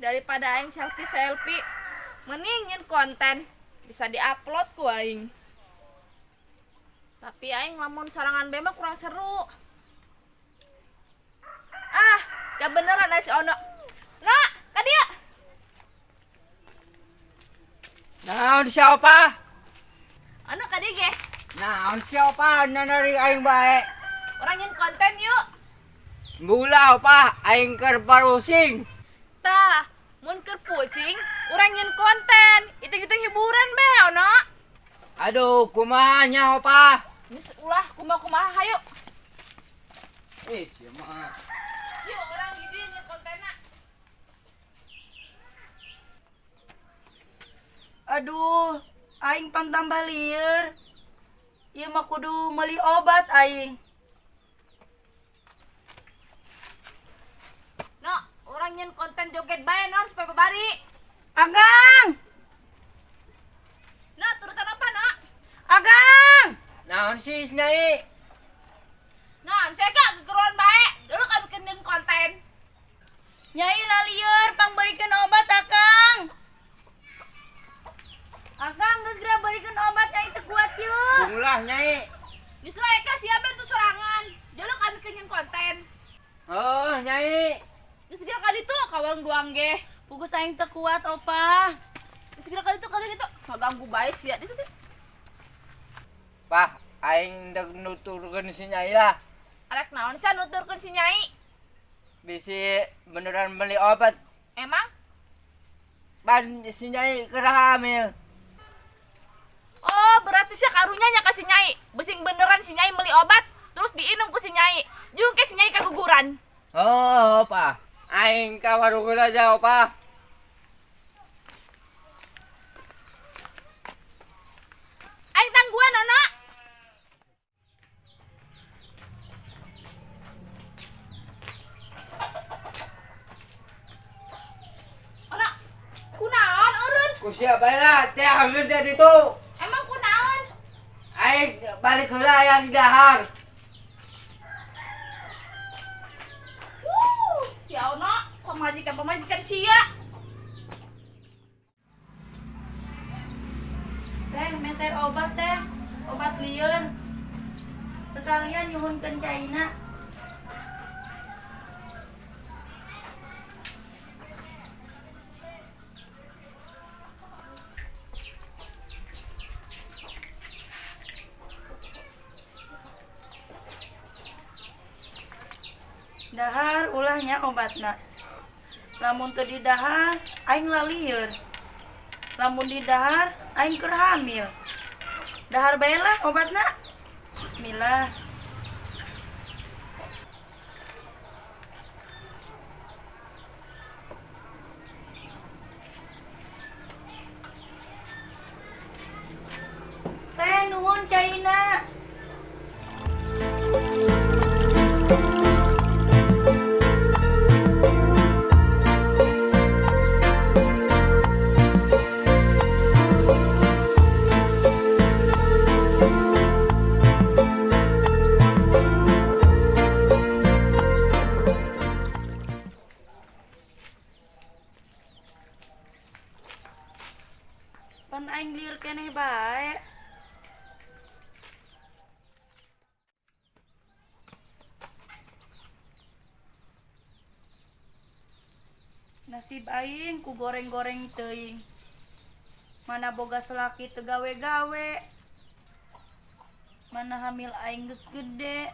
Daripada aing selfie-selfie, mending nyien konten bisa diupload ku aing. Tapi aing lamun sorangan bae mah kurang seru. Ah, gak beneran si Ono. Nak, ka dieu. Naon siapa? Ono ka dieu ge. Naon siapa nanarik aing bae? Urang nyien konten yuk. Ulah, Opa, aing keur pusing. Tah, mun keur pusing, urang nyien konten. Hitung-hitung hiburan be, Ono. Aduh, kumaha nya, Opa? Geus ulah kumaha-kumaha, hayu. Eh, sia mah. Yuk, urang di dieu nyien kontenna. Aduh, aing pan tambah lieur. Ieu mah kudu meuli obat aing. No, urang nyien konten joget bae non supaya babari. Akang! No, turutan apa, no? Akang! Naon sih, Nyai? Nah, saya kak kegeruan bae. Dulu kami bikin konten. Nyai lalieur pangbeulikeun obat, Akang. Akang geus geura beulikeun obat, nyai teu kuat yeuh. Ulah, Nyai. Geus lah Eka siapa itu sorangan. Dulu kami bikin konten. Oh, Nyai. Geus geura ka ditu ka warung duang ge. Pugus aing teu kuat, Opa. Geus geura ka ditu ka ditu. Ngaganggu bae sia ditu teh. Pah, aing dek nuturkeun si Nyai lah. Arek naon sia nuturkeun si Nyai? Bisi beneran beli obat. Emang? Pan si Nyai keur hamil. Oh, berarti sia karunya nya ka si Nyai. Besing beneran si Nyai beli obat, terus diinum ku si Nyai. Jeung ke si Nyai kaguguran. Oh, Opa. Aing ka warung aja, Opa. Aing tangguhan, Ono. Ono, kunaon eureun? Ku siapa lah, teh hamil jadi tuh. Emang kunaon? Aing balik heula yang dahar. Si Ono, pamajikan-pamajikan sia. Teh, meser obat teh, obat lieur. Sekalian nyuhunkeun caina. Dahar ulahnya obatna. Lamun teu didahar, aing lalieur. Lamun didahar, aing keur hamil. Dahar bae lah obatna. Bismillah. Teh nuhun caina. Pan aing lieur keneh bae. Nasib aing ku goreng-goreng teuing. Mana boga salaki teu gawe-gawe. Mana hamil aing geus gede.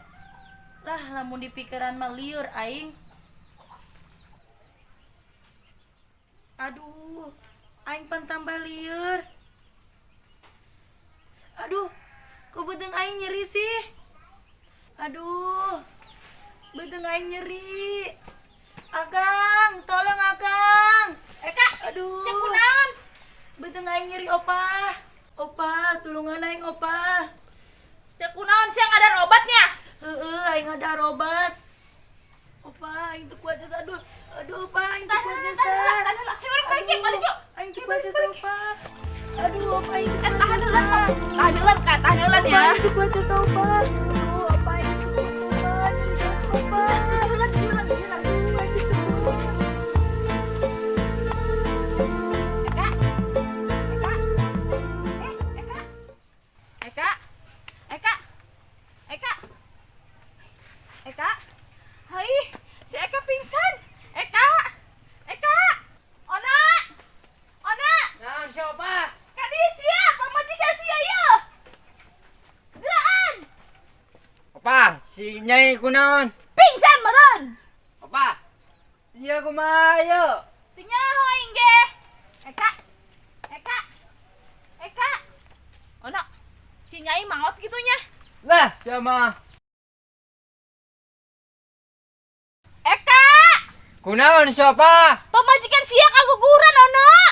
Lah lamun dipikiran mah lieur aing. Aduh, aing pan tambah lieur. Aduh, kok beuteung aing nyeri sih? Aduh, beuteung aing nyeri. Akang, tolong Akang. Eka, Aduh. sia kunaon? Beuteung aing nyeri, Opa. Opa, tulungan aing, Opa. Sia kunaon sia ngadar obatnya? Heeh, aing ngadar obat. Opa, aing teu kuat jasa. Aduh, aduh, Opa, aing teu Tahan, kuat tahan, jasa. tahan, tahan, tahan. Ayo, balik, balik, balik, yuk. Aing teu kuat jasa, Opa. Aduh, Opa, aing teu Eh, kuat tahan jasa. heula, tahan heula, Kak, tahan heula Opa, ya. aing teu kuat jasa, Opa. Aduh, Opa, aing teu kuat, Opa. Nyeri jasa, Opa. Tahan heula, tahan heula, tahan heula. Aduh, aing teu kuat. Si Nyai kunaon? Pingsan meureun. Apa? Iya, kumaha ieu? Teu nyaho aing ge. Eka. Eka. Eka. Ono. Si Nyai maot kitu nya. Lah, sia mah. Eka. Kunaon siapa? Pamajikan sia kaguguran, Ono.